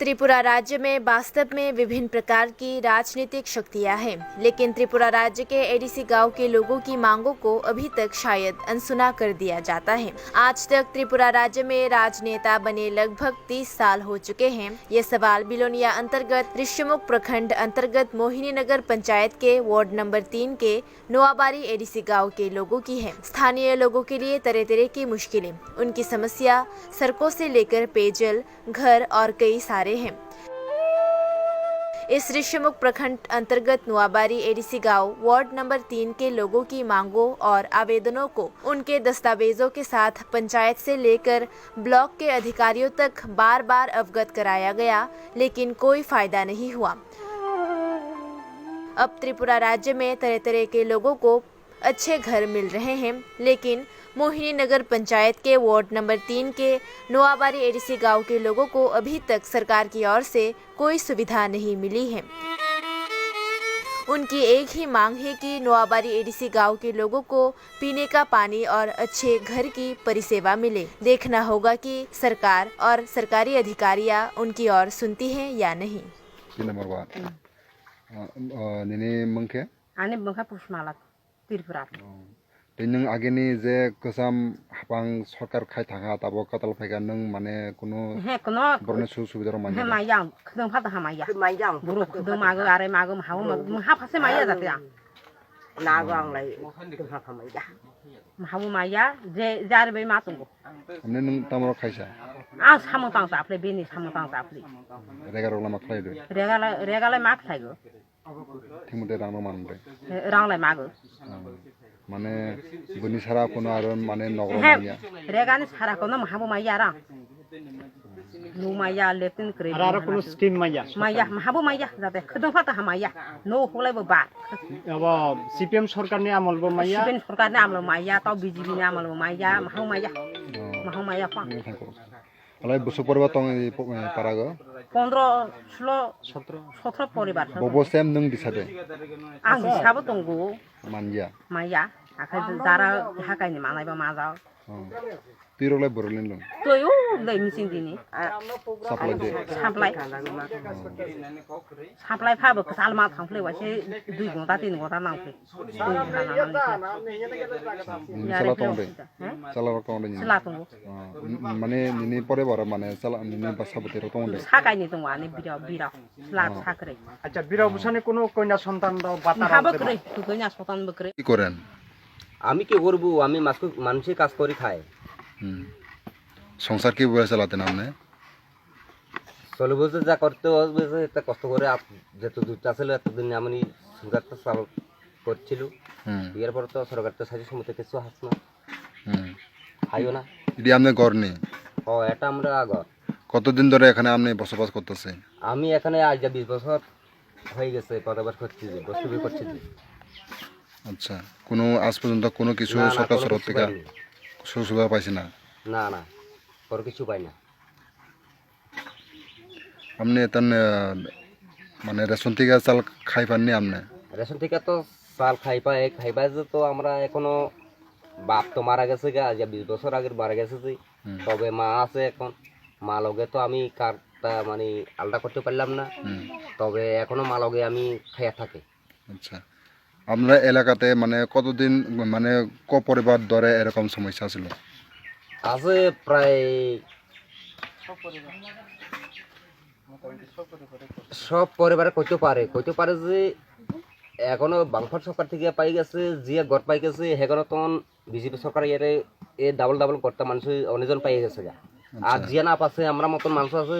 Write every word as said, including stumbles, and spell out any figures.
त्रिपुरा राज्य में वास्तव में विभिन्न प्रकार की राजनीतिक शक्तियां हैं, लेकिन त्रिपुरा राज्य के एडीसी गांव के लोगों की मांगों को अभी तक शायद अनसुना कर दिया जाता है। आज तक त्रिपुरा राज्य में राजनेता बने लगभग तीस साल हो चुके हैं। ये सवाल बिलोनिया अंतर्गत ऋषिमुख प्रखंड अंतर्गत मोहिनी नगर पंचायत के वार्ड नंबर तीन के नोआबारी एडीसी गांव के लोगों की है। स्थानीय लोगों के लिए तरह तरह की मुश्किलें, उनकी समस्या सड़कों से लेकर पेयजल, घर और कई सारे हैं। इस ऋषिमुख प्रखंड अंतर्गत नोआबारी एडीसी गांव वार्ड नंबर तीन के लोगों की मांगों और आवेदनों को उनके दस्तावेजों के साथ पंचायत से लेकर ब्लॉक के अधिकारियों तक बार-बार अवगत कराया गया, लेकिन कोई फायदा नहीं हुआ। अब त्रिपुरा राज्य में तरह-तरह के लोगों को अच्छे घर मिल रहे हैं, लेकिन मोहिनी नगर पंचायत के वार्ड नंबर तीन के नोआबारी एडीसी गांव के लोगों को अभी तक सरकार की ओर से कोई सुविधा नहीं मिली है। उनकी एक ही मांग है कि नोआबारी एडीसी गांव के लोगों को पीने का पानी और अच्छे घर की परिसेवा मिले। देखना होगा कि सरकार और सरकारी अधिकारियां उनकी ओर सुनती हैं या नहीं। Pin number one. Ah, ah, nini mung khe? Ani mung khe Pushmala Tripura. Oh. Tei nwng agini je kwcham hapang sorkar khai thangha, tabok kwtal phaikha, nwng mane kuno He, kuno borokni sujuk subida rok manya? He, manya, khwdwng pha tongha manya. Manya. Borok khwdwng mago, are mago, mahabu mago, mungha phase manya jate ang. Nago ang lai, khwdwng pha manya. Mahabu manya, je, je are bai ma tongo. Amne nwng tamo rok khaisa? Ang samung tang chaple, bini samung tang chaple. Rega rok lama khlai do? Rega lai, rega lai ma khlai go. Thimute rang rok manre. Rang lai mago. Mane bini sara kono aro mane nogro He, manya. Regani sara kono mahabu maya rang. Lu maya, letin kre. Aro aro kono scheme maya? Maya, mahabu maya, jate khwdwng pha ta ha maya. No hulai bo ba. Abo C P M sorkar ni amol bo maya? C P M sorkar ni amol maya, tau B J P ni amol bo maya, mahabu maya. Oh. Mahabu maya pa. Ini thangko. Alai busuk poribar tong i po-, eh, parago? Pondro, sulo, sotro poribar. Bobo sem nwng disa de? Ang hisabo tongo. Manya? Manya. Akhai jara hakaini manaiba majao. Oh. Twi rok lai borok lin lung? Twi o lai mising dini. Supply de? Supply. Oh. Supply pha bo kwchal ma thang phle waise dui gonta tin gonta nang phle. Nini chala tong de? He? Chala rok tong de nini? Chwla tongo. Ah, n-, mane nini pore boro mane chala nini basa bwtwi rok tong de? Sakai ni tongo ani bira bira. Chwla Ah. sakre. Acha, bira bwsani kuno koina santan rok bata Maha rok de bwkrwi, ba? Koina santan bwkrwi. কি করেন? আমি কি করবো? আমি মাস-, মানুষের কাজ করি খাই। হুম। সংসার কিভাবে চালাতেন আপনি? চলে বলতে যা করতে হবে, সেটা কষ্ট করে আপ-, যত দূর আসলে এতদিন আমি সংসারটা চাল-, করছিল। হুম। এর পর তো সরকার তো সাহায্য সম্মতি কিছু হাস না। হুম। খাইও না। এটি আপনার ঘর নেই? ও, এটা আমরা ঘর। কতদিন ধরে এখানে আপনি বসবাস করতেছেন? আমি এখানে আজ বিশ বছর হয়ে গেছে, কতবার করছি যে, বসবাস করছি যে। আচ্ছা, কোনো আজ পর্যন্ত কোনো কিছু না, না, সরকার কোনো তরফ কিছু থেকে পাইনি। সুযোগ সুবিধা পাইছে না? না, না, কোনো কিছু পাই না। আপনি এতন, আহ, মানে রেশন থেকে চাল খাই পাননি আপনি? রেশন থেকে তো চাল খাই পাই, খাই পাই যে তো আমরা এখনো বাপ তো মারা গেছে গা, আজ বিশ বছর আগের মারা গেছে যে। হুম। তবে মা আছে এখন, মা লগে তো আমি কারটা মানে আলাদা করতে পারলাম না। হুম। তবে এখনো মা লগে আমি খাইয়া থাকি। আচ্ছা। আপনার এলাকাতে মানে কতদিন মানে ক পরিবার ধরে এরকম সমস্যা ছিল? আছে প্রায় সব পরিবারে কইতে পারে, কইতে পারে যে এখনো বাংলাদেশ সরকার থেকে পাই গেছে, যে ঘর পাই গেছে, এখনো তখন বিজেপি সরকার এর, এ ডাবল ডাবল করতে মানুষ অনেকজন পাই গেছে গা। আর আচ্ছা। যে না পাচ্ছে, আমরা মতন মানুষ আছে,